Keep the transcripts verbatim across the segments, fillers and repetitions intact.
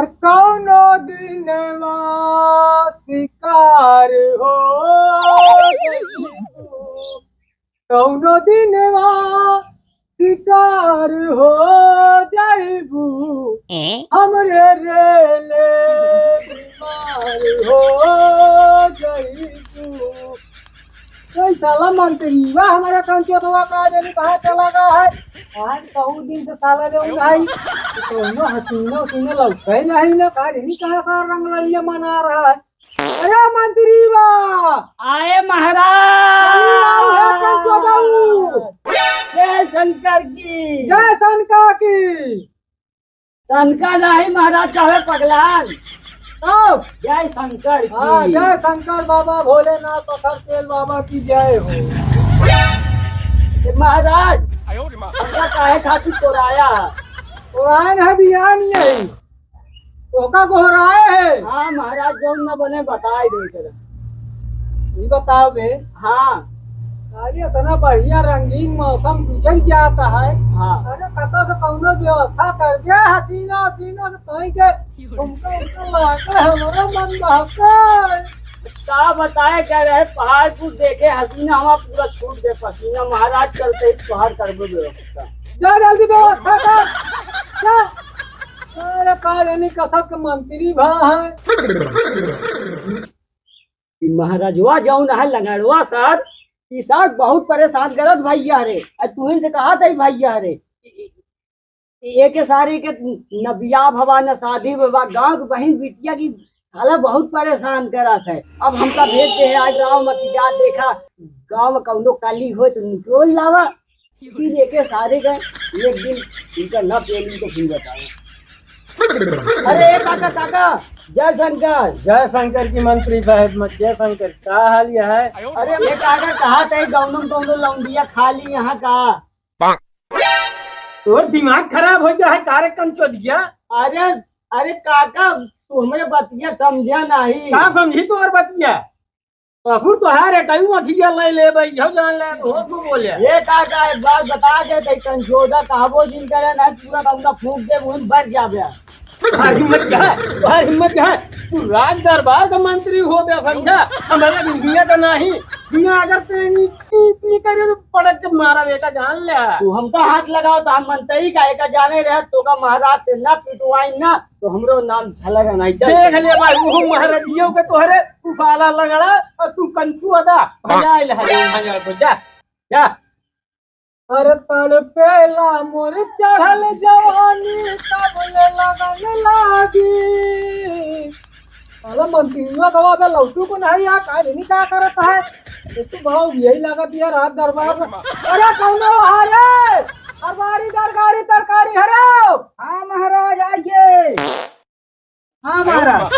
कौनो दिनवा शिकार हो जइबू, कौनो दिनवा शिकार हो जइबू, ए? हमरे रेले बीमार हो जइबू। ए साला मंत्री बा, हमारा कंचोदवा का जनी कहाँ चला गया है? आज बहुत दिन से साला रे भाई, कौनो हसीना उसीना लौटे नहीं ना, का जनी कहाँ सा रंग लड़िया मना रहा है। अरे मंत्री बा! आए महाराज! अरे आओ, हे कंचोदऊ! जय शंकर की! जय शंकर की! शंकर नहीं महाराज, कहे पगलान। आओ। जय शंकर की। हाँ, जय शंकर बाबा भोलेनाथ पत्थर तेल बाबा की जय हो। ए महाराज, हमरा काहे खातिर तोराया? तोरायन है बियान यही। तोहका गोहराए है। हाँ महाराज, जौन न बने बताए दे जरा। ई बताओ बे। हाँ। अरे इतना बढ़िया रंगीन मौसम गुजर जाता है। हाँ। अरे कतौ से कौनो व्यवस्था कर दे, हसीना हसीना से कहीं के हमको उनका लागे हमारा मन बहका है। का बताए, कह रहे पहाड़ कुछ देखे हसीना, हमारा पूरा छूट दे पसीना। महाराज चलते ही पहाड़ कर दो व्यवस्था। जा जल्दी व्यवस्था कर। जा। अरे का जानी कसक के मंत्री भा है। ई महाराजवा जौन है लंगड़वा सर, ई साहब बहुत परेशान करत भैया रे। आ तुहिन से कहा था भैया रे, ए-, ए-, एके सारी के न बियाह भवा न शादी भवा, गाँव के बहिन बिटिया की साला बहुत परेशान करत है। अब हमका भेज दे है, आज गाँव मत जा, देखा गाँव में कौनो काली हो तो निकोल लावा। फिर एके सारे का एक दिन इनका ना पेली तो फिर बताओ। अरे ए काका, काका, जय शंकर। जय शंकर की मंत्री साहब, मत जय शंकर, का हाल यह है? अरे ए काका, कहा थे गौनम कौनो लौंडिया खा ली यहाँ का? तोर दिमाग खराब हो गया है, कारे कंचोदिया? अरे, अरे काका, तू हमरे बतिया समझा नहीं। का समझी तोर बतिया? ससुर तोहार है, कहीं अखिया ले ले भाई, हो जान ले, तो हो तू बोले। ए काका, एक बात बता दे, तई कंचोदा कहबो जिन करे ना, पूरा कमरा फूंक दे, वहीं बढ़ जाबे। तोहार हिम्मत का है, तोहार हिम्मत का है? तू राज दरबार का मंत्री हो बे, समझा? हमारा दुनिया का नहीं। दुनिया अगर तेरी पी, पी करे तो पटक के मारा बेटा, जान ले। तू हमका हाथ लगाओ तो हम मनते ही का, एका जाने रहे तो का महाराज से ना पिटवाई ना, तो हमरो नाम झलक नहीं चल। देख ले भाई, वो महाराजियों के तोहरे उफाला लंगड़ा और तू कंचोदा। भैया, ले, भैया, भैया, जा, जा। अरे तड़पेला मोर चढ़ल जवानी, कब ले लगन लागी। साला मंत्रिया गवा बे लौटू को नहीं यार, का नहीं का करत है? ये तो भाव यही लागत यार, रात दरबार में। अरे कौनो हरे, अरबारी दरकारी तरकारी हरे। हाँ महाराज, आइए। हाँ महाराज।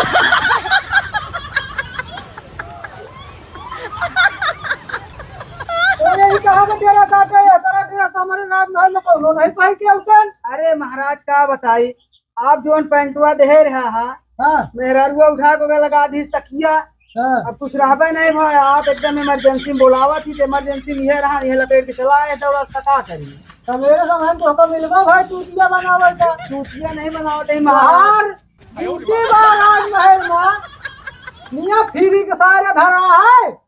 अरे, ई कहाँ के डेरा साटे? ये तरह डेरा सामने रात महल में कौनो नहीं पाई के उठन। अरे महाराज, का बताई, आप जोन पैंटवा देहे रहा हा, हाँ। मेहरारुआ उठा के ओके लगा दीस तकिया। हाँ। अब कुछ रहबे नहीं भाई, आप एकदम इमरजेंसी में बोलावत ही, तो इमरजेंसी में ये रहा, ये लपेट के चला आए, दौड़ा सा का करी? सवेरे समय तो हमको मिलबा भाई, चूतिया बनावल का। चूतिया नहीं बनावत है महाराज। बाहर चूती बा राजमहल में, मियाँ फिरी के सारे धरा है।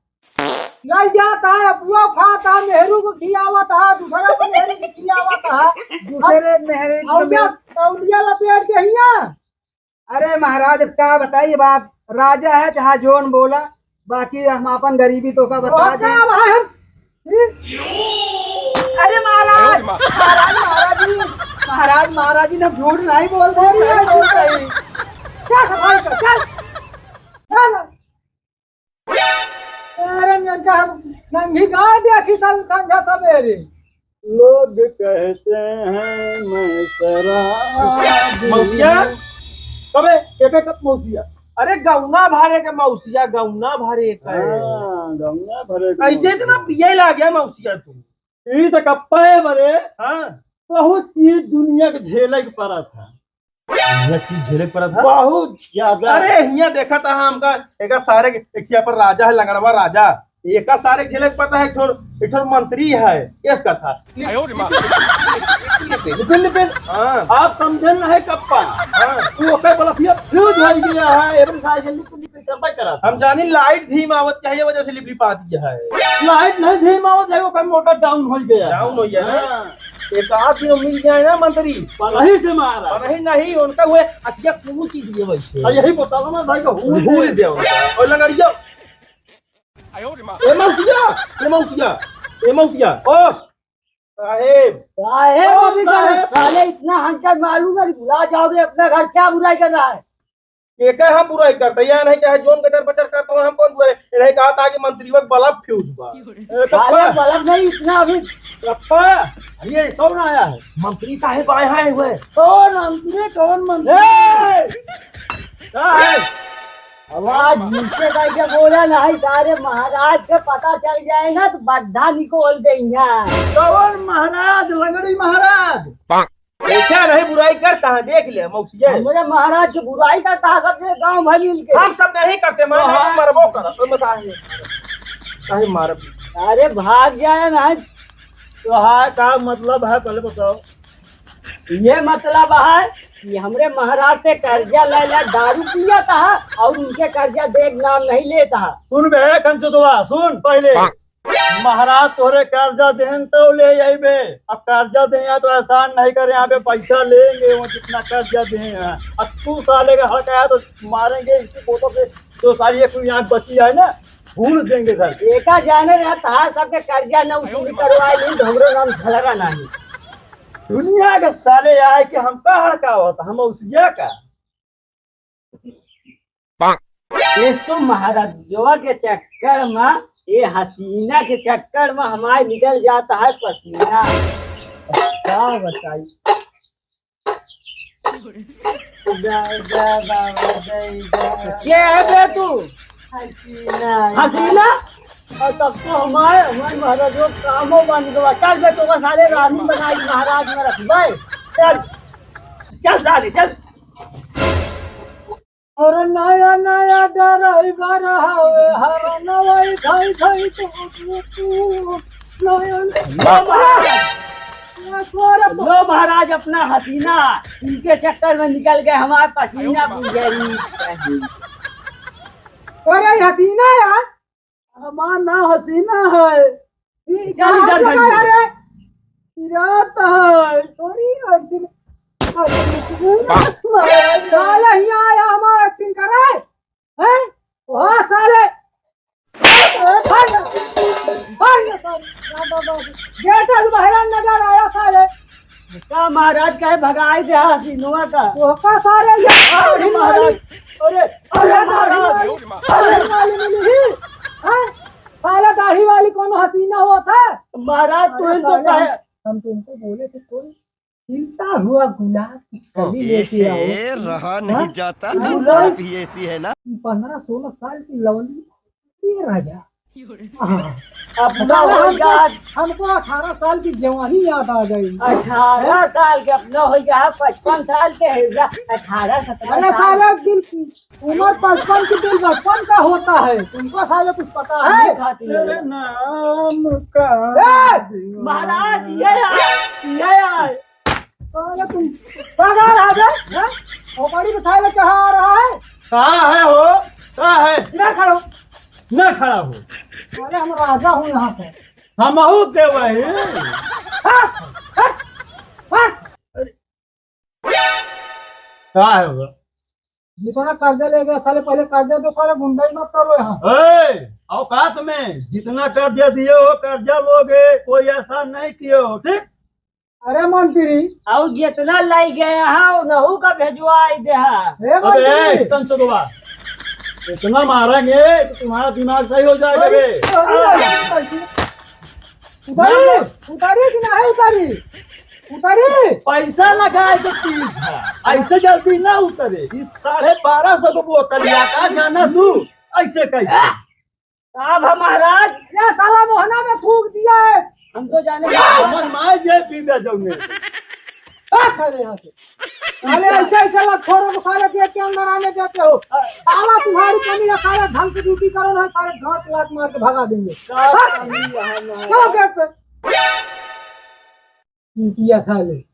लइ जात है, बुआ खात है, मेहरू को खियावत है, दूसरा को मेहरू को खियावत है। दूसरे मेहरू को तौलिया, तौलिया लपेट के हिया। अरे महाराज, अब का बताई, अब आप राजा है, चाहे जोन बोला, बाकी हम आपन गरीबी तो का बता ओका दी। भाई हम, अरे महाराज, महाराज, महाराज जी, महाराज, महाराज जी, हम झूठ नहीं बोलते, सही बोलते हैं। चल, भाई, चल, चल। अरे नंगा हम नंगी गाय देखी सब संझा सवेरे। लोग कहते हैं मैं शराबी मौसिया, हूँ। कबे, एके कब मौसिया? अरे गौना भरे के मौसिया, गौना भरे के। हाँ, गौना भरे के ऐसे मौसिया। इतना पिए लागे मौसिया तू। ई तो कप्पा है बरे। हाँ। बहुत चीज दुनिया के झेले के पड़ा था। यह चीज झेले के पड़ा था। बहुत ज्यादा। अरे हियाँ देखा था हमका, एक सारे के, एक पर राजा है, लंगड़वा राजा। एका सारे झेले के पता है, एक ठोर, एक ठोर मंत्री है, केस का था। लिपिन, लिपिन, लिपिन। हाँ। आप समझे ना है कप्पा। हाँ। तू ओकर बलफिया फ्यूज हो गया है, एवरी सारे से लिपिन, लिपिन करबे करत। हम जानी लाइट धीम आवत है, ये वजह से लिपिन पाती है। लाइट नहीं धीम आवत है, ओकर मोटर डाउन हो गया। डाउन हो गया ना? हाँ। एक आध दिन मिल जाए ना मंत्री। पलही से मारा। पलही नहीं, उनका हुए अखिया कुलू चीज दिए वैसे। हाँ, यही बताओ ना भाई को हुल हुल दे। दे उनका। और लंगड़िया। ए मौसिया, ए मौसिया, ए मौसिया, ओ साहेब। साहेब, ओ अभी साहेब। साले इतना हंटर मालूम है, भुला जाओगे अपना घर, क्या बुराई कर रहा है? एकर हम बुराई करते, या नहीं चाहे जोन गचर बचर करते हो, हम कौन बुराई? इन्हें कहा था कि मंत्री वक्त बल्ब फ्यूज बा। ए, साले कप्पा। बल्ब नहीं, इतना अभी कप्पा। अरे, कौन आया है? मंत्री साहेब आए हैं हुए। कौन मंत्री, कौन मंत्री? ए! का है? आवाज नीचे करके बोला नहीं, सारे महाराज के पता चल जाए ना तो बड्ढा निकोल देंगे। कौन महाराज? लंगड़ी महाराज। ऐसा नहीं बुराई करता है, देख ले मौसिया। हमरे महाराज के बुराई करता है सबके गांव भर मिल के। हम सब नहीं करते, मैं तो नहीं हाँ। मरबो करत, तो बस आए। काहे मारब? अरे भाग जाए ना। तो हाँ, का मतलब है, पहले बताओ। ये मतलब है कि हमरे महाराज से कर्जा ले ले दारू पिया था और उनके कर्जा दे के नाम नहीं लेता। सुन बे कंचुदवा, सुन पहले। महाराज तोहरे कर्जा देहन तो ले अइबे। अब कर्जा दे यहाँ तो एहसान नहीं करे, यहाँ पे पैसा लेंगे, वो जितना कर्जा दे हैं। अब तू साले का हक आया तो मारेंगे इसकी बोतल से, जो सारी एक यहाँ बची है ना, भूल देंगे घर। एका जाने रहा तहार सबके कर्जा न उसूल करवाए ली, तो हमरो नाम झलरा नहीं। दुनिया के साले आए कि हमका हड़कावत, हम उसिया का। एक तो महाराजवा के चक्कर में, ये हसीना के चक्कर में हमारे निकल जाता है पसीना। का बताई? जा, जा, बाबा, जा, जा। के है बे तू? हसीना। हसीना? और तब तो हमारे, हमारे महाराज लोग कामो बन गवा। चल बे, तो सारे रानी बनाई महाराज में रख बे। चल, चल सारे, चल। अरे नया नया ड्राइवर हवे, हर नवाई धाई धाई तो तू, तू, नया नया लो महाराज। लो महाराज, अपना हसीना इनके चक्कर में निकल गए, हमारे पसीना बुझ गई। अरे हसीना यार, हमार नाम हसीना है। ई चल कहाँ इधर से घर में। आया रे? ई रात है। अरे हसीना। साला हियाँ आया, हमार एक्टिंग करे। हैं? वहाँ साले। भाग, भाग, भाग, भाग। गेट से बहरा नजर आया साले। का महाराज कहे भगाई दे हसीनवा का? ओका सारे ये अरे महाराज, अरे, अरे महाराज, अरे वाली मिली ही। हाँ? साला दाढ़ी वाली कौन हसीना होत है? महाराज, तू अरे ही तो साले, कहे। हम तुमको बोले थे कोई खिलता हुआ गुलाब की कली लेके आओ। हे, रहा नहीं हाँ? जाता, गुलाब। आप ही ऐसी है ना। पन्द्रह सोलह साल की लवंडी, ये राजा। हाँ। अपना साला होई हमको, का? हमको अठारह साल की जवानी याद आ गई। अठारह साल के अपना होई का, पचपन साल के है, अठारह, सत्रह अरे साल। साला दिल, उम्र पचपन की दिल बचपन का होता है। तुमको साले कुछ पता है? ये खाती है। तेरे नाम का ए! महाराज, ये आए, ये आए। साले तुम पगार आ गए, हैं? खोपड़ी में साले चढ़ा आ रहा है। कहाँ है हो? कहाँ है? ना खड़ा हो। ना खड़ा हो। साले हम राजा हूँ यहाँ पे। हमहू देवही। हट, हट, हट। का है बा? जितना कर्जा ले गया साले, पहले कर्जा दो साले, गुंडई मत करो यहाँ। ए, औकात में जितना कर्जा दिए हो, कर्जा लोगे, कोई एहसान नहीं किए हो, ठीक? अरे मंत्री। और जितना लाई गए हैं, उनहू का भेजवाई दे हा। हे अबे, मंत्री। ए, कंचुदवा, इतना मारेंगे कि तुम्हारा दिमाग सही हो जाएगा अरे, बे। अरे, अरे, अरे। उतारी, मार लो। उतारी कि नहीं उतारी? उतारी। पैसा लगाए के चीज है, ऐसे जल्दी ना उतरे। इस साढ़े बारह सौ को बोतल या का जाना तू, ऐसे कैसे? साहब, हम महाराज। ये साला मोहना में थूक दिया है। हम तो जाने। हमर माय जे पीबे जौने। बस, अरे यहाँ से। साले ऐसे, ऐसे लतखोरों को साले गेट के अंदर आने देते हो। साला तुम्हारी कमी है, साले ढंग से ड्यूटी करो ना, साले घाट लात मार के भगा देंगे। का कमी है, ना? चलो गेट पे। चूतिया साले।